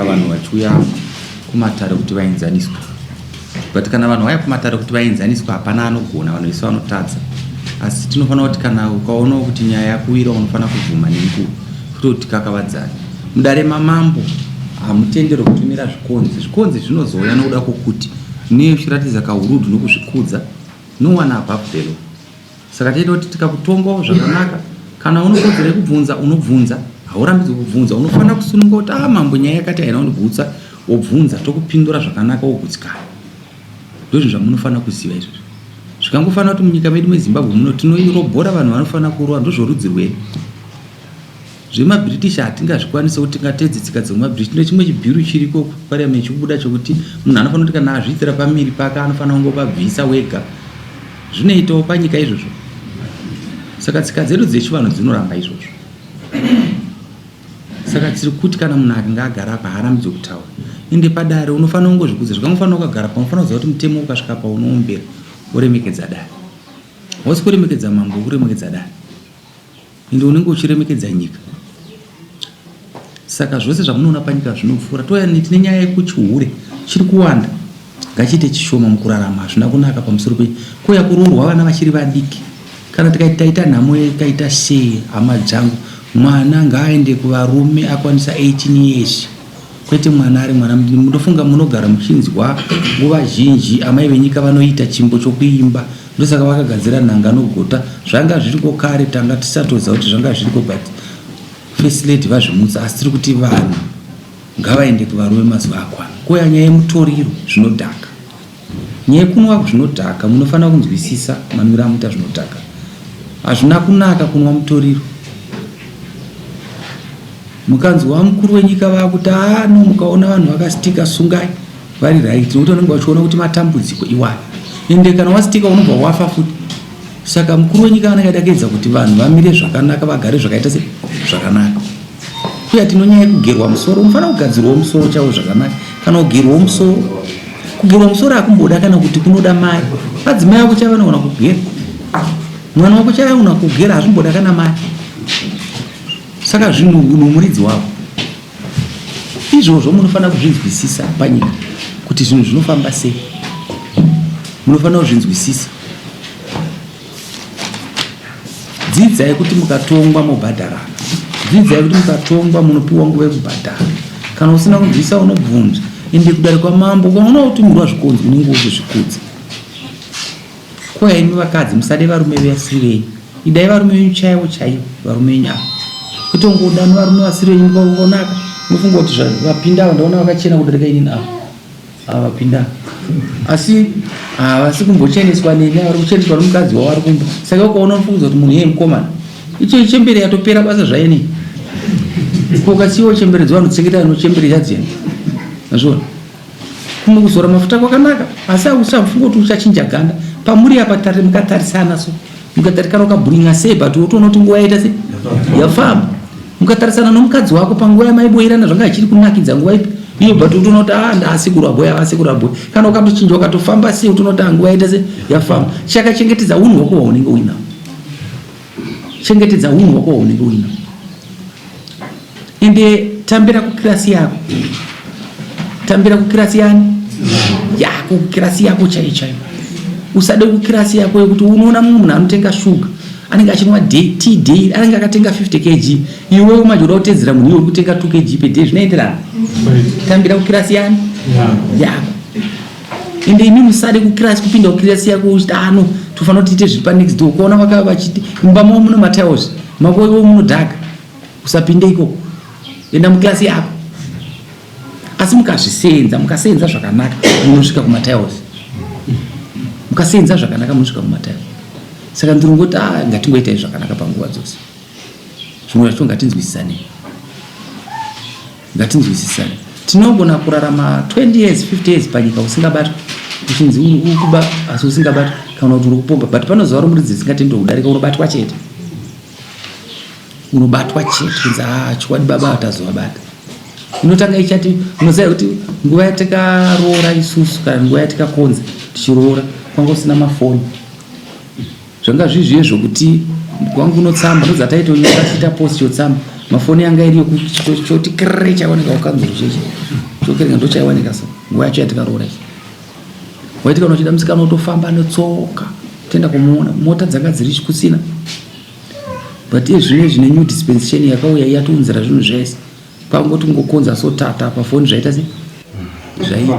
kunaka vanhu vachiuya kumatare kuti vaenzaniswe but kana vanhu vauya kumatare kuti vaenzaniswe hapana anogona, vanhu vese vanotadza. Asi tinofanira kuti kana ukaonawo kuti nyaya yakuwira unofanira kubvuma nenguva kwete kuti tikakavadzane. Mudare mamambo hamutenderwe kutumira zvikonzi. Zvikonzi zvinozouya nokuda kwokuti unenge uchiratidza kaurudhu nokuzvikudza. No one above the law. Saka toita kuti tikakutongawo zvakanaka, kana unokodzero yekubvunza unobvunza, haurambidzwe kubvunza. Unofanira kusununga kuti ah mambo nyaya yakati haina kundigutsa, wobvunza tokupindura zvakanaka wogutsikana. Ndozvinhu zvamunofanira kuziva izvozvo. Zvikangofanira kuti munyika medu meZimbabwe muno tinoirobhora vanhu vanofanira kurova ndozvorudzi rwedu. ZvemaBritish hatingazvikwanise kuti tingateedze tsika dzemaBritish. Tine chimwe chibhiru chiriko kuParliament chikubuda chokuti munhu anofanira kuti kana azviitira pamiri pake anofanira kungopabvisa wega. Zvinoitawo panyika izvozvo. Saka tsika dzedu dzechivanhu dzinoramba izvozvo. Saka tiri kuti kana munhu akange agara apa haarambidzwe kutaura. Ende padare unofanira kungozvikudza. Zvikangofanira ukagara pa unofanira kuziva kuti mutemo ukasvika pa unoombera woremekedza dare. Hausi kuremekedza mambo ukuremekedza dare. Ende unenge uchiremekedza nyika. Saka zvose zvamunoona panyika zvinopfuura. Touya tine nyaya yekuchihure chiri kuwanda. Ngachiite chishoma mukurarama hazvina kunaka pamusoro pe kouya kuroorwa vana vachiri vadiki. Kana tikaiti taita nhamo yakaita sei hama dzangu mwana ngaaende kuvarume akwanisa 18 years kwete mwana ari mwana mudiki. Ndofunga munogara muchinzwa nguva zhinji amai venyika vanoita chimbo chokuimba Ndosaka vakagadzira nhanga nogota. Zvanga zviriko kare tanga tisatoziva kuti zvanga zviriko but first lady vazvimutsa asi tiri kuti vanhu ngavaende kuvarume mazuva akwana. Kouya nyaya yemutoriro zvinodhaka. Nyaya yekunwa zvinodhaka munofanira kunzwisisa manwiro amuita zvinodhaka. Hazvina kunaka kunwa mutoriro. Mukanzwa mukuru wenyika vakuti haa no mukaona vanhu vakastika sungai. Vari right nekuti vanenge vachiona kuti matambudziko iwayo ende kana wasitika unobva wafa futi saka mukuru wenyika anenge aida kuedza kuti vanhu vamire zvakanaka vagare zvakaita se zvakanaka kuya tinonyaya kugerwa musoro unofanira kugadzirwawo musoro chavo zvakanaka kana kugerwawo musoro kugerwa musoro akumboda kana kuti kunoda mari madzimai ako chaivo anogona kugera mwana wako chaivo anogona kugera hazvimboda kana mari saka zvinhu nomuridzi wavo Izvozvo munofanira kuzvinzwisisa panyika kuti zvinhu zvinofamba sei. Munofanira kuzvinzwisisa. Dzidzai kuti mukatongwa mobhadharana. Dzidzai kuti mukatongwa munopiwa nguva yekubhadhara. Kana usina kunzwisisa unobvunza. Ende kudare kwamambo ukaona utumirwa zvikonzi unenge wozozvikudza. Ko imi vakadzi musade varume vasiri venyu. Idai varume venyu chaivo chaivo varume venyu ava. Kwete kungoda varume vasiri venyu mukangonaka. Munofunga kuti vapinda ava ndaona vakachena kudarika inini ava. Ava vapinda. Asi havasi kumbocheneswa neni vari kucheneswa nomukadzi wavo ari kumba. Saka ukaona unofunga kuti munhu iyeye mukomana. Icho chembere yatopera basa zvayo nei. Ko ukasiyiwa chembere dzavanochengeta vanochembere chadziya. Mazviona? Kumwe kuzora mafuta kwakanaka asi ausafunga kuti uchachinja ganda. Pamuri apa tari mukatarisana so mukatarikana ukabhuringa sei but wotoona kuti nguva yaita sei yafamba. Mukatarisana nomukadzi wako panguva yamaiboirana zvanga zvichiri kunakidza nguva ipi iyo but wotoona kuti ah ndaasekuru aboy avasekuru aboy. Kana ukatochinja ukatofamba sei wotoona kuti ah nguva yaita sei yafamba. Chakachengetedza unhu hwako hwaunenge uinawo. Chengetedza hunhu hwako hwaunenge uinawo. Ende tambira kukirasi yako. Tambira kukirasi yani? Yako, kukirasi yako chaiyo chaiyo. Usade kukirasi yako yekuti unoona mumwe munhu anotenga shuga anenge achinwa day, tea day anenge akatenga 50 kg iwe manje uda kutedzera munhu iwe uri kutenga 2 kg per day zvinoenderana? Tambira kukirasi yani? Yako. Ende imi musade kukirasi kupinda kukirasi yako uchiti ano ah, tofanira kuti tiite zviri panext door kuona vaka vachiti mumba mavo muno matiles mako iwo munodhaka usapinde ikoko enda mukirasi yako asi mukazviseenza mukaseenza zvakanaka munosvika kumatiles mukaseenza zvakanaka munosvika kumatiles saka ndiringoti ah, ngatingoitai zvakanaka panguva dzose zvimwe zvacho ngatinzwisisanei Ngatinzwisisane. Tinogona kurarama 20 years, 50 years panyika usingabatwi. Uchinzi uri kuba asi usingabatwi kana kuti uri kupomba but pane zuva romuridzi risingatendwe kudarika unobatwa chete. Unobatwa chete kunzi ah chokwadi baba tazovabata. Inotanga ichati unoziva kuti nguva yatikaroora isusu kana nguva yatikakonza tichiroora kwanga usina mafoni. Zvanga zviri zviye zvokuti kwangu unotsamba ndodzataitonyora tichiita post yotsamba. Mafoni yanga iriyo choti krre chaiwanika kukanzuru chechi chokerenga ndochaiwanika so nguva yacho yatikaroora ichi. Waiti kana uchida musikana utofamba netsoka toenda kumuona, mota dzanga dziri kusina. But iye zvino izvi nenew dispensation yakauya yatiunzira zvinhu zvese. Kwangoti kungokonza so tata pafoni zvaita sei? Zvaita.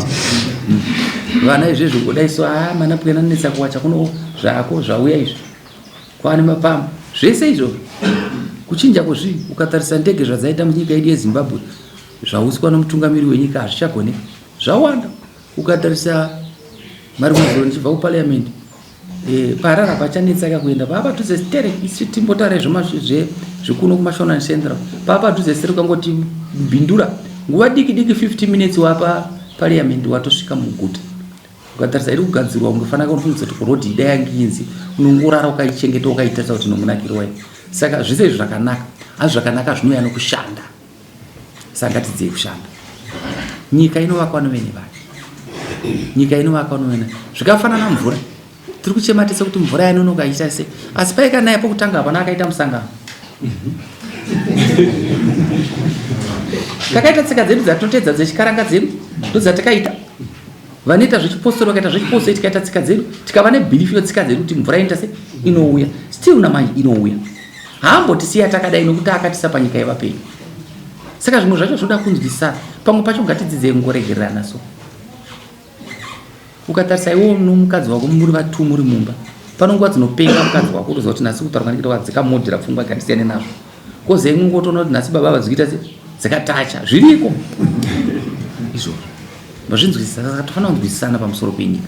Vana izvezvi kudai so ah manapukeni anonetsa kuwacha kuno zvako zvauya izvi. Kwaane mapambo. Zvese izvozvo. Kuchinja kwezvinhu ukatarisa ndege zvadzaita munyika yedu yeZimbabwe zvauswa nomutungamiri wenyika hazvichagoneka. Zvawanda. Ukatarisa marimwe zuro ndichibva kuparliament eh, paharara pachanetsaka kuenda paapadhuze sterek isu timbotaura zvekuno kumashona central paapadhuze sterek ukangoti bindura nguva diki diki 50 minutes wapa parliament watosvika muguta ukatarisa iri kugadzirwa ungefanira kufungidzira kuti road ida yange inzi unongorara ukaichengeta ukaitarisa kuti inomunakirwa saka zvese izvi zvakanaka asi zvakanaka zvinouya nokushanda Saka ngatidzidzei kushanda. Nyika inovakwa novene vayo. Nyika inovakwa novene. Zvikafanana mvura. Tiri kuchema tese kuti mvura yanonoka ichiita sei. Asi paikanaya pokutanga hapana akaita musangano. Takaita tsika dzedu dzatinoteedza dzechikaranga dzedu ndodzatakaita. Vanoita zvechipostori vakaita zvechipostori tikaita tsika dzedu tikava nebhilifu yetsika dzedu kuti mvura inoita sei inouya. Still namanje inouya. Haambotisiya takadai nokuti akatisa panyika yevapenyu. Saka zvimwe zvacho zvinoda kunzwisisana. Pamwe pacho ngatidzidzei kungoregererana so. Ukatarisa iwe nomukadzi wako muri vatu muri mumba. Pano nguva dzinopenga mukadzi wako utoziva kuti nhasi kutaura kwandikuita wadzika modhera pfungwa ngandisiyane nazvo. Koze imwe ngotoona kuti nhasi baba vadzikuita se dzakatacha. Zviriko. Izvozvo. Mazvinzwisisa saka tofanira kunzwisisana pamusoro penyika.